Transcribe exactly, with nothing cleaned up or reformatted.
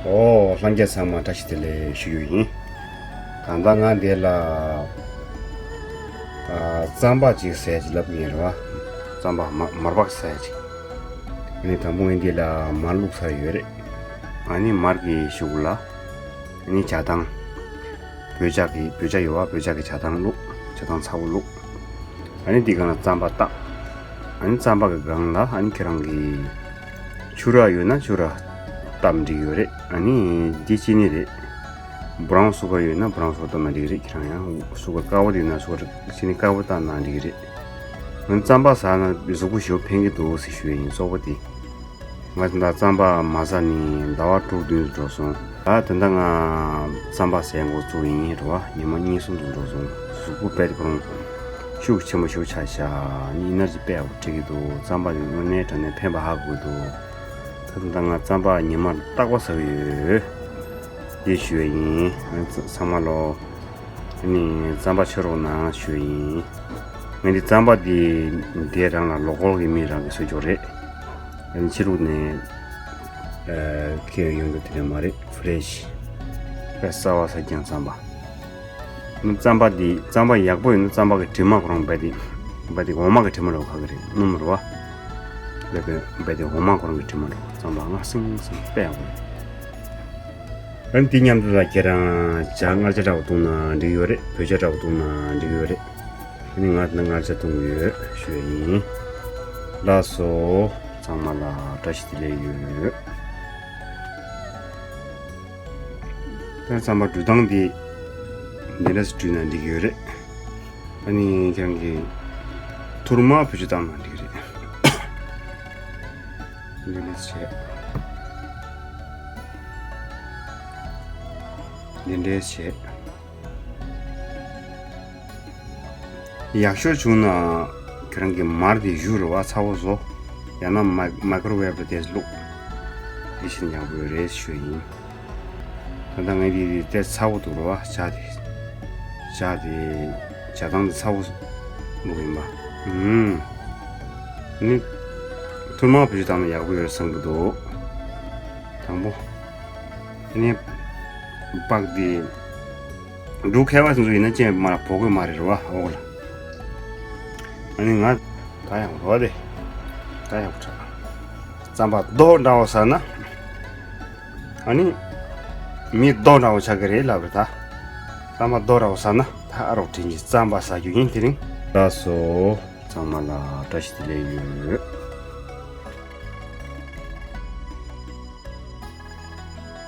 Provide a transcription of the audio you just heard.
ཨོ། ལྷན་རྒྱས་ཚང་མ་བཀྲ་ཤིས་བདེ་ལེགས་ཞུ་རྒྱུ་ཡིན། ད་ལྟ་ང་འདི་ལ་ཨ་རྩམ་པ་ཅིག་ཟས་ཅིག་ལབ་ཀྱི་ཡིན་རེད་བ། རྩམ་པ་མ་མར་པག་ཟས་ཅིག་ཨ་ནི་དང་པོ་ངས་འདི་ལ་མར་བླུགས་ཚར་ཡོད་རེད། ཨ་ནི་མར་གྱི་གཞུག་ལ་ཨ་ནི་ཇ་ཐང་། བོད་ཇ་གི་བོད་ཇ་ཡོད་བ། བོད་ཇ་གི་ཇ་ཐང་བླུགས། ཇ་ཐང་ཚ་པོ་བླུགས། ཨ་ནི་འདི་སྒང་ལ་རྩམ་པ་བཏབ། ཨ་ནི་རྩམ་པ་གི་སྒང་ལ་ཨ་ནི་ཁྱེད་རང་གི་ཆུ་ར་ཡོད་ན་ཆུ་ར་བཏབ་འགྲིག་ཡོད་རེད། ཨ་ནི་འདི་ཅི་ནི་རེད། བྷ་རའུན་སུ་གར་ཡོད་ན་བྷ་རའུན་སུ་གར་བཏབ་ན་འགྲིག་རེད། ཁྱེད་རང་ཡང་སུ་གར་དཀར་པོ་དེ་ན་སུ་གར་ཅི་ནི་དཀར་པོ་བཏབ་ན་འགྲིག་རེད། ཨ་ནི་རྩམ་པ་ཟ་ན་གཟུགས་པོ་ཞེ་པོ་ཕན་གྱི་འདུག་ཟེར་ཞུ་ཡ་ཡིན། གཙོ་བོ་དེ། ང་ད་ལྟ་རྩམ་པ་མ་ཟ་ནས་ཟླ་བ་དྲུག་བདུན་འགྲོ་སོང་། ད་ད་ལྟ་ང་རྩམ་པ་ཟས་འགོ་བཙུགས་ཡིན་རེད་བ། ཉི་མ་གཉིས་གསུམ་དུ་འགྲོ་སོང་། གཟུགས་པོ་དཔེ་ཁོ་རང་ཤུགས་ཆེན་པོ་ཞིག་ཆགས་ཤག་ཨེ་ནར་ཇི་དཔེ་ཡག་པོ་སྤྲད་ཀྱི་འདུག་རྩམ་པ་ནི་དངོས་གནས་དྲང་གནས་ཕན་པ་ཧ་གོ་གི་འདུག་ད་ད་ལྟ་ང་རྩམ་པ་ཉི་མར་རྟག་པར་ཟ་གི་ཡོད། འདི་ཞུ་ཡ་ཡིན། ཚང་མ་ལོ། ཨ་ནི་རྩམ་པ་མཆོད་རོགས་གནང་ཞུ་ཡིན། ངས་འདི་རྩམ་པ་འདི་འདི་རང་ལ་ལོ་ཀོལ་གྱི་མི་རང་གིས་བཟོས་ཀྱོག་རེད། ཨ་ནི་ཕྱི་ལོགས་ནས་ཨ་ཁྱེར་ཡོང་གི་དེ་འདྲ་མ་རེད། ཕ་རེ་ཤི། དཔེ་གསར་པ་གསར་རྐྱང་རྩམ་པ། ཨ་ནི་རྩམ་པ་འདི་རྩམ་པ་ཡག་པོ་ཡོད་ན་རྩམ་པ་གི་དྲི་མ་ཁོ་རང་རྦད་དེ་རྦད་དེ་འོ་མ་གི་དྲི་མ་འདྲ་བོ་ཁ་གི་རེད། སྣུམ་རེད་བ། རྦད་དེ་རྦད་དེ་འོ་མ་ཁོ་རང་གི་དྲི་མ་འདྲ་བོ། རྩམ་པ་ང་སིང་སིང་དཔེ་ཡག་པོ་རེད། ཨ་ནི་དེ་མཉམ་དུ་ལ་ཁྱེད་རང་ཇ་མངར་ཇ་འདྲ་བོ་བཏུང་ན་འགྲིག་ཡོད་རེད། བོད་ཇ་འདྲ་བོ་བཏུང་ན་འགྲིག་ཡོད་རེད། ཨ་ནི་ང་ད་མངར་ཇ་བཏུང་ཡོད་ཞུ་ཡ་ཡིན། ལགས་སོ། ཚང་མ་ལ་བཀྲ་ཤིས་བདེ་ལེགས་ཡོད། ད་རྩམ་པ་འགྲུལ་སྟངས་འདི་འདི་འདྲ་སེ་འགྲུལ་ན་འགྲིག་ཡོད་རེད། ཨ་ནི་ཁྱེད་རང་གིས་ཐུར་མ་བེད་སྤྱོད་བཏང་ན་འགྲིག་རེད། འདི་འདྲས་བྱས། འདི་འདྲས་བྱས། ཡག་ཤོས་བྱུང་ན་ཁྱེད་རང་གི་མར་དེ་བཞུ་རེད་བ། ཚ་བོ་བཟོ། ཡང་ན་མའི་མའི་ཀོ་རོ་ཝེབ་ལ་དེ་བླུགས། དེ་བཞིན་ཡག་པོ་རེད་ཞུ་ཡིན། ད་ལྟ་ངས་འདི་དེ་ཚ་བོ་འདུག་རེད་བ། ཇ་དེ། ཇ་དེ། ཇ་ཐང་དེ་ཚ་བོ་བླུགས་ཡིན་པ། ཨུམ། ནི། ཐུར་མ་བེད་སྤྱོད་བཏང་ན་ཡག་པོ་ཡོད་བསམ་གྱི་འདུག་དང་པོ། ནི། པགས་དེ། འབྲུ་ཁལ་བ་སོ་སོ་ཡིན་ན་ཅན་མ་ལ་བོ་གོས་མ་རེད་རེད་བ། འོག་ལ། ཨ་ནི་ང་། ད་ཡང་རོ་དེ། ད་ཡང་ཁྲག་རྩམ་པ་རྡོ་འདྲ་བོ་ཟ་ན། ཨ་ནི། མི་རྡོ་འདྲ་བོ་ཆགས་ཀྱི་རེད་ལབ་རེད་ད། རྩམ་པ་རྡོ་འདྲ་བོ་ཟ་ན་ད་ཨ་རོགས་དྲིན་གྱིས་རྩམ་པ་ཟ་རྒྱུ་ཡིན་དེ་རིང་། ལགས་སོ། ཚང་མ་ལ་བཀྲ་ཤིས་བདེ་ལེགས་ཡོད།